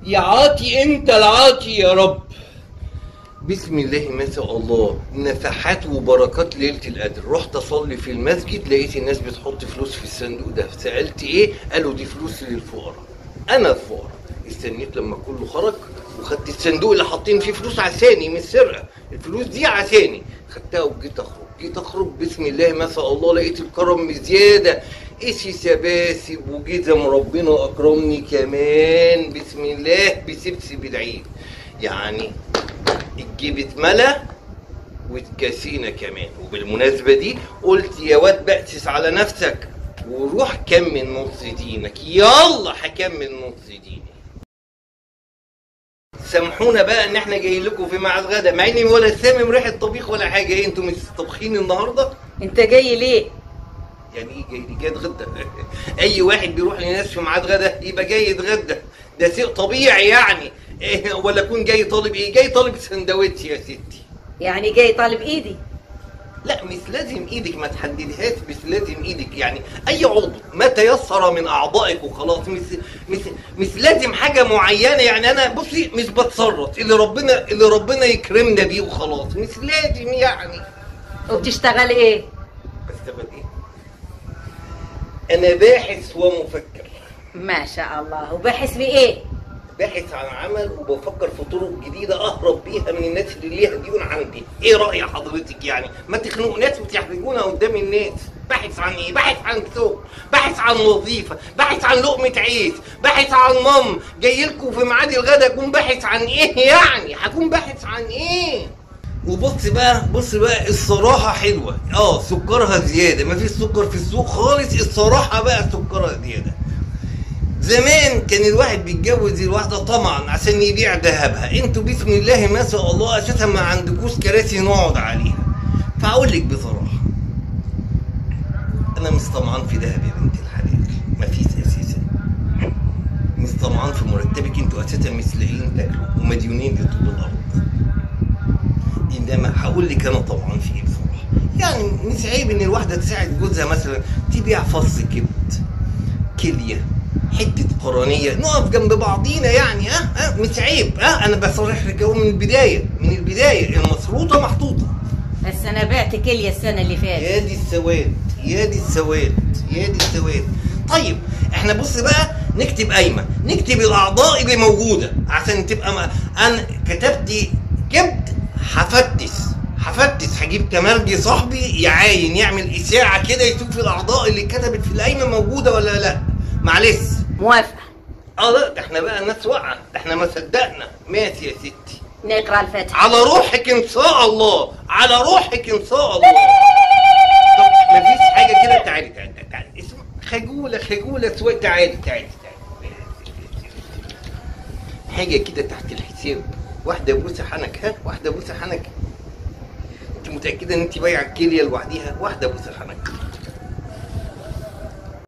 يا عاطي انت العاطي يا رب. بسم الله ما شاء الله، نفحات وبركات ليلة القدر. رحت اصلي في المسجد لقيت الناس بتحط فلوس في الصندوق ده، سألت ايه؟ قالوا دي فلوس للفقراء. انا الفقراء. استنيت لما كله خرج وخدت الصندوق اللي حاطين فيه فلوس عشاني، مش سرقه، الفلوس دي عشاني، خدتها وجيت اخرج. جيت اخرج بسم الله ما شاء الله لقيت الكرم بزيادة، قشي سباسب وجزم، ربنا اكرمني كمان بسم الله بسبسب العيد. يعني الجيب اتملى واتكاسينا كمان. وبالمناسبة دي قلت يا واد بأسس على نفسك وروح كمل نص دينك. يلا هكمل نص ديني. سامحونا بقى ان احنا جايين لكم في ميعاد غدا، مع اني ولا سامم ريحه طبيخ ولا حاجة. ايه انتوا مش طابخين النهارده؟ انت جاي ليه؟ يعني ايه جاي ليه؟ جاي اتغدى. اي واحد بيروح لناس في ميعاد غدا يبقى جاي يتغدى، ده شيء طبيعي يعني. إيه ولا اكون جاي طالب ايه؟ جاي طالب سندوتش يا ستي. يعني جاي طالب ايدي؟ لا مش لازم ايدك، ما تحددهاش، مش لازم ايدك، يعني اي عضو ما تيسر من اعضائك وخلاص. مش لازم حاجة معينة يعني. انا بصي مش بتصرف، اللي ربنا يكرمنا بيه وخلاص، مش لازم يعني. وبتشتغل ايه؟ بشتغل ايه؟ انا باحث ومفكر. ما شاء الله، وباحث في ايه؟ باحث عن عمل وبفكر في طرق جديدة اهرب بيها من الناس اللي ليها ديون عندي. ايه راي حضرتك يعني؟ ما تخنقناش وتحرجونا قدام الناس. باحث عن ايه؟ باحث عن سوق، باحث عن وظيفة، باحث عن لقمة عيش، باحث عن مام. جاي لكم في ميعاد الغدا اكون باحث عن ايه يعني؟ هكون باحث عن ايه؟ وبص بقى، بص بقى، الصراحة حلوة، سكرها زيادة، مفيش سكر في السوق خالص، الصراحة بقى سكرها زيادة. زمان كان الواحد بيتجوز الواحدة طمعا عشان يبيع ذهبها، انتوا بسم الله ما شاء الله اساسا ما عندكوش كراسي نقعد عليها. فاقول لك بصراحة انا مش طمعان في ذهب يا بنت الحلال، مفيش اساسا. مش طمعان في مرتبك، انتوا اساسا مش لاقيين تاكلوا ومديونين لطوب الارض. انما هقول لك انا طمعان في ايه بصراحة، يعني مش عيب ان الواحدة تساعد جوزها مثلا تبيع فص كبد، كليه، حتة قرنيه، نقف جنب بعضينا يعني. مش عيب. انا بصرح لك اهو من البداية، من البداية المسروطه محطوطة. بس انا بعت كليه السنة اللي فاتت. يا دي السواد، يا دي السواد، يا دي السواد. طيب احنا بص بقى نكتب قايمة، نكتب الاعضاء اللي موجودة عشان تبقى انا كتبت كبد، هفتش هجيب تمرجي صاحبي يعاين يعمل اشاعة كده يشوف الاعضاء اللي كتبت في القايمة موجودة ولا لا. معلش موافقة. لا ده احنا بقى ناس واقعة، ده احنا ما صدقنا. ماشي يا ستي، نقرا الفاتحة. على روحك ان شاء الله، على روحك ان شاء الله. طب مفيش حاجة كده؟ تعالي تعالي تعالي، اسمع، خجولة خجولة شوية، تعالي تعالي تعالي. حاجة كده تحت الحساب، واحدة بوسة حنك، ها، واحدة بوسة حنك. انت متأكدة ان انت بايعة الكلية لوحديها؟ واحدة بوسة حنك.